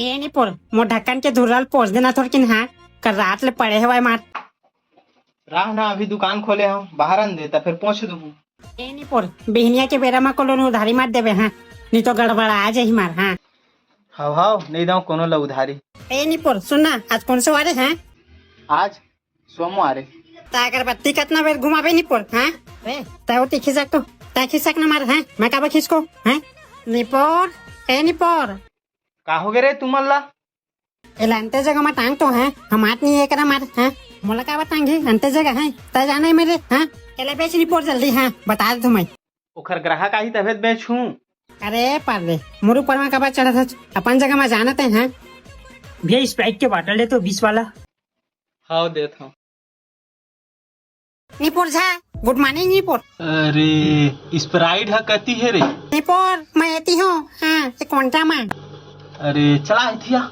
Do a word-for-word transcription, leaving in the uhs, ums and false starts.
ए निपोर, मोर ढक्कन के धुर्रा ल पोंछ देना थोरकिन, हाँ, कल रात ले पड़े हवय मार। राह ना, अभी दुकान खोले हंव, बाहर आन दे, त फेर पोंछ दूहूं। ए निपोर, बिहनिया के बेरा म कोनो ल उधारी मत देबे, हाँ, नहीं तो गड़बड़ा जाही मार, हाँ। हव हव, नइ दंव कोनो ल उधारी। ए निपोर, सुन ना, आज कोन से वार हे, हाँ? आज सोमवार हे। त अगरबत्ती कतना बेर घुमाबे निपोर, हाँ? रे, तैं ओती खिसक तो, तैं खिसक ना मार, हाँ? मैं काबर खिसको, हाँ? निपोर, ए निपोर। का होगे रे तुमन ला? एला अंते जगह म टांग तो, हाँ? हम आत नहीं एकरा मार, हाँ? मोला काबर टांगही? अंते जगह हे, तैं जाने मेरे, हाँ? एला बेच निपोर जल्दी, हाँ? बता देथंव मैं। ओखर ग्राहक आही तभे त बेचहूं। अरे पर रे, मोर ऊपर म काबर चढ़त हस? अपन जगह म जा ना तैं, हाँ? भैया, Sprite के bottle दे तो, बीस वाला। हव, देत हंव। निपोर झा, good morning निपोर। अरे, Sprite ह कती हे रे? निपोर, मैं एती हंव, हाँ, एक घंटा म। अरे, चला एतिया।